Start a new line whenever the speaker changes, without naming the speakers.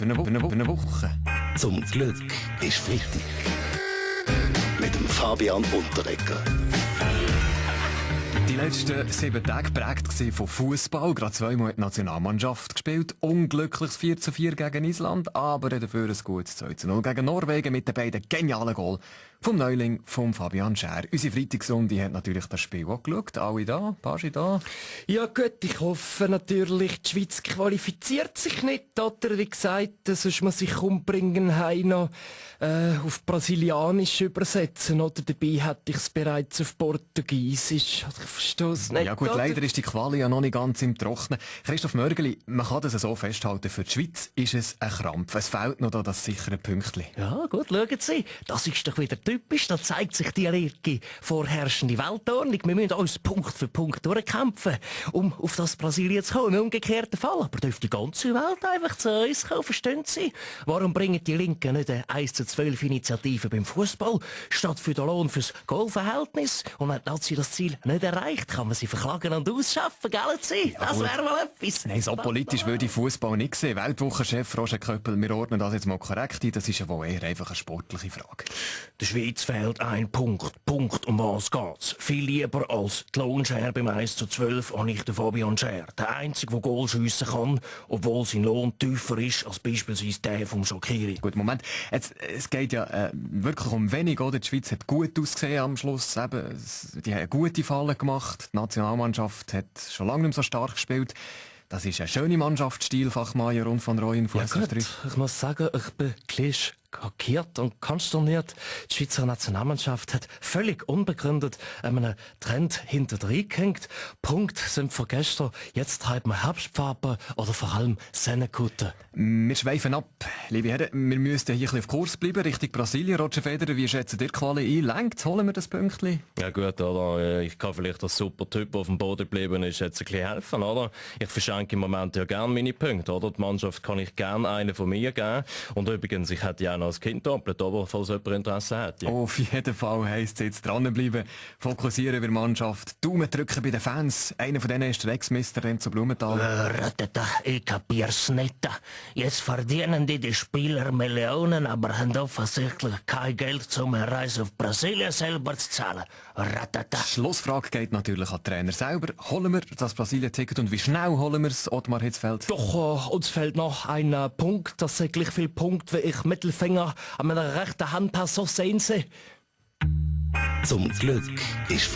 Für eine Woche.
Zum Glück ist Freitag. Mit dem Fabian Unterreger.
Die letzten 7 Tage geprägt von Fußball. Gerade zweimal hat die Nationalmannschaft gespielt. Unglückliches 4:4 gegen Island, aber dafür ein gutes 2:0 gegen Norwegen mit den beiden genialen Goal vom Neuling, vom Fabian Schär. Unsere Freitagsrunde hat natürlich das Spiel auch geschaut. Alle da, Paschi da.
Ja gut, ich hoffe natürlich, die Schweiz qualifiziert sich nicht, oder? Wie gesagt, sonst muss ich umbringen, noch auf Brasilianisch übersetzen, oder? Dabei hätte ich es bereits auf Portugiesisch. Ich verstehe es nicht.
Ja gut,
oder?
leider ist die Quali ja noch nicht ganz im Trocknen. Christoph Mörgeli, man kann das so festhalten, für die Schweiz ist es ein Krampf. Es fehlt noch das sichere Pünktchen.
Ja, gut, schauen Sie. Das ist doch wieder typisch. Da zeigt sich die erste vorherrschende Weltordnung. Wir müssen uns Punkt für Punkt durchkämpfen, um auf das Brasilien zu kommen. Im umgekehrten Fall. Aber dürfte die ganze Welt einfach zu uns kommen, verstehen Sie? Warum bringen die Linken nicht eine 1:12 Initiative beim Fußball statt für den Lohn fürs Goalverhältnis? Und hat Nazi das Ziel nicht erreicht, kann man sie verklagen und ausschaffen, gell Sie? Das wäre mal etwas.
Nein, so politisch würde ich Fußball nicht sehen. Weltwochenchef Roger Köppel, wir ordnen das jetzt mal korrekt ein. Das ist ja wohl eher einfach eine sportliche Frage.
Der Schweiz fehlt ein Punkt. Punkt, um was geht's? Viel lieber als die Lohnschere beim 1:12 habe ich den Fabian Schär. Der Einzige, der Goal schiessen kann, obwohl sein Lohn tiefer ist als beispielsweise der vom Shaqiri.
Gut, Moment. Es geht ja wirklich um wenig, oder? Die Schweiz hat gut ausgesehen am Schluss. Eben, die haben gute Fallen gemacht. Die Nationalmannschaft hat schon lange nicht mehr so stark gespielt. Das ist ein schöner Mannschaftsstil, Fachmeier und von Rooyen.
Ja gut, ich muss sagen, ich bin gleich schockiert und konsterniert. Die Schweizer Nationalmannschaft hat völlig unbegründet einem Trend hinterdrein gehängt. Punkt sind von gestern. Jetzt treiben wir Herbstfarben oder vor allem Sennekutte.
Wir schweifen ab. Liebe Herren, wir müssen hier ein bisschen auf Kurs bleiben, Richtung Brasilien. Roger Federer, wie schätzen ihr die Quali ein? Längt's? Holen wir das Pünktchen?
Ja gut, oder? Ich kann vielleicht als super Typ auf dem Boden geblieben ist, jetzt ein bisschen helfen, oder? Ich verschenke im Moment ja gerne meine Punkte, oder? Die Mannschaft kann ich gerne einen von mir geben. Und übrigens, ich hätte ja auch noch als Kind doppelt, aber falls jemand Interesse hat. Ja.
Auf jeden Fall heisst es jetzt dranbleiben, fokussieren über die Mannschaft, Daumen drücken bei den Fans. Einer von denen ist der Ex-Mister Renzo Blumenthal.
Ich kapier's nicht. Jetzt verdienen die Spieler Millionen, aber haben offensichtlich kein Geld, um eine Reise auf Brasilien selber zu zahlen.
Die Schlussfrage geht natürlich an den Trainer selber. Holen wir das Brasilien-Ticket und wie schnell holen wir es, Ottmar Hitzfeld?
Doch, uns fehlt noch ein Punkt. Das sind gleich viel Punkte, wie ich Mittelfinger an meiner rechten Hand habe, so sehen Sie.
Zum Glück ist